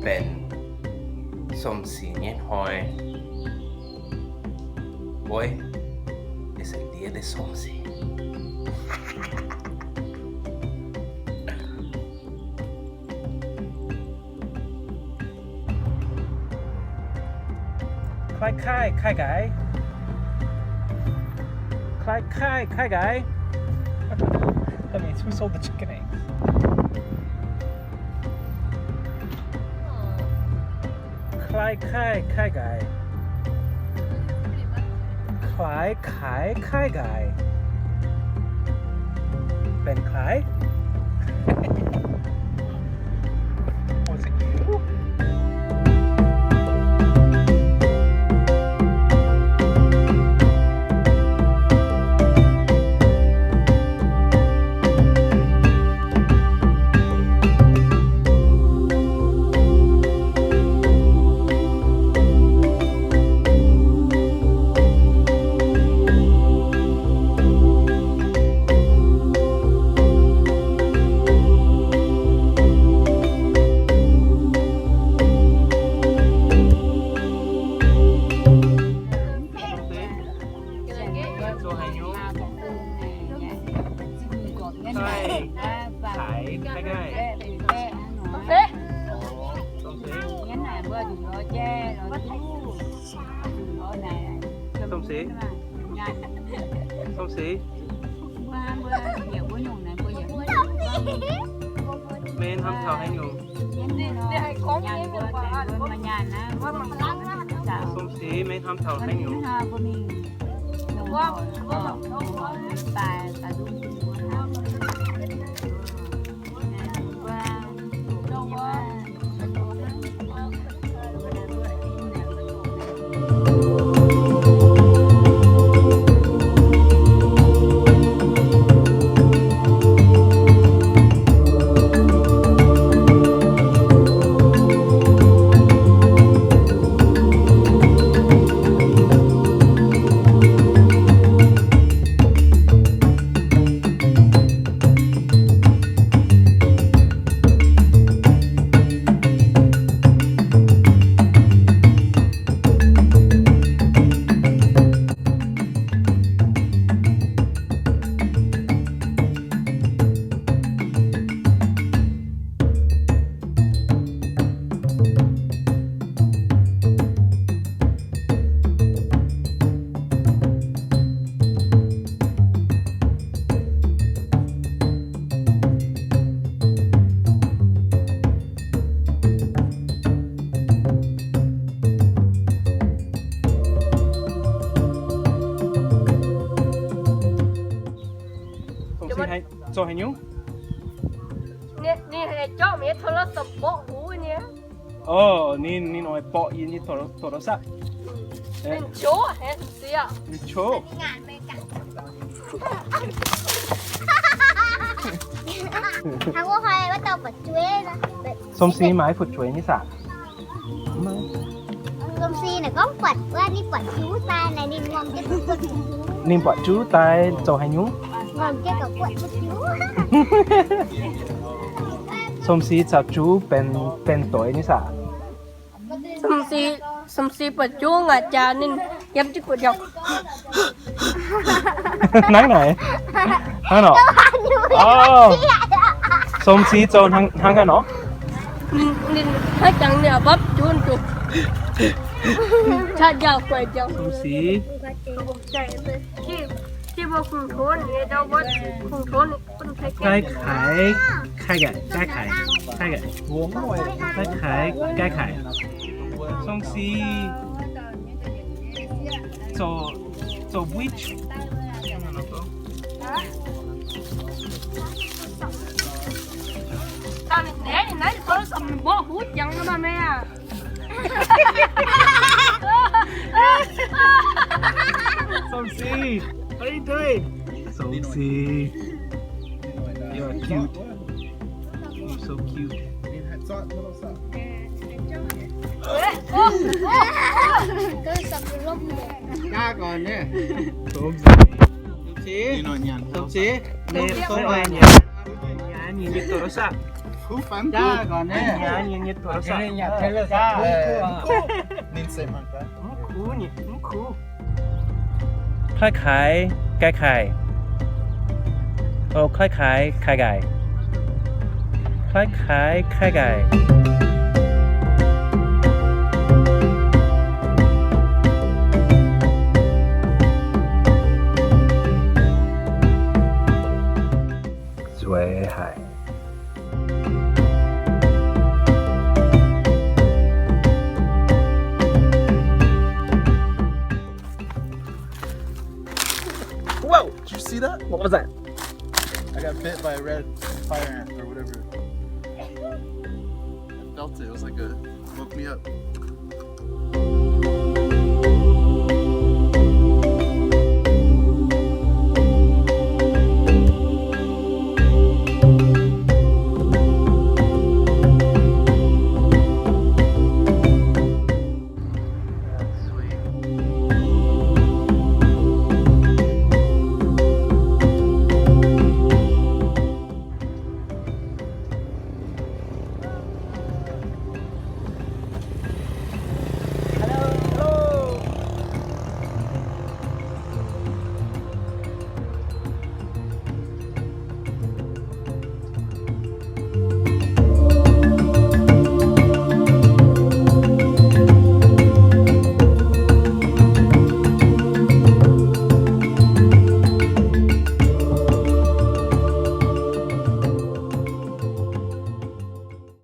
benx Som Six nyei hnoi. Oi, ih se ndiev deix Som Six. ใครขายไข่ไก่ ใครขายไข่ไก่ That means who sold the chicken eggs? ใครขายไข่ไก่ ใครขายไข่ไก่ เป็นใคร Was it you? ส้มสี ส้มสี maiv hnamv taux haaix nyungc. ส้มสี maiv hnamv taux haaix nyungc. Ninh, ninh haiz jauv mienh โทรศัพท์ mborqv huv nyei. Ov, ninh, ninh oix borqv yie nyei โทรศัพท์. Ninh qov, ninh qov. Sôm Si maaiz fu'jueiv nyei saah? Sôm Si naaic gorngv buatc, ninh buatc juv daaih naaic, ninh ngorc jienv, ninh buatc juv daaih zoux haaix nyungc? Ngorc jienv gauh buatc juv. Sôm Si caux juv benx, benx doix nyei saah? Sôm Si, Sôm Si buatc juv ngaatc jaax ninh yiem jienv gu'jauv. Hnangv naaic. Hnangv nor. Ov. Sôm Si zoux hnangv, hnangv gaax nor. Ninh, ninh hnangv jangx ninh mbopv juv duqv. Qaqv njaaux guaix njaaux. Sôm Si. Gai kaaix, gai kaaix, gai kaaix. Gai kaaix, gai kaaix. Sôm Si. Zoux, zoux witch. Sôm Si, how are you doing? Sôm Si, you are cute. You're so cute. Sôm Si. Sôm Si. Sôm Si. Nè, nè, nè, nè, nè, nè, nè, nè, nè, nè, Kuv fai mv kuv? Ninh se mangc gaax. Mv kuv, ninh mv kuv. Kaaix kaaix, gaaix kaaix. O, kaaix kaaix, kaaix gaaix. Kaaix kaaix, kaaix gaaix. Zueiz haic. Whoa! Did you see that? What was that? I got bit by a red fire ant or whatever. I felt it. It was like a, woke me up.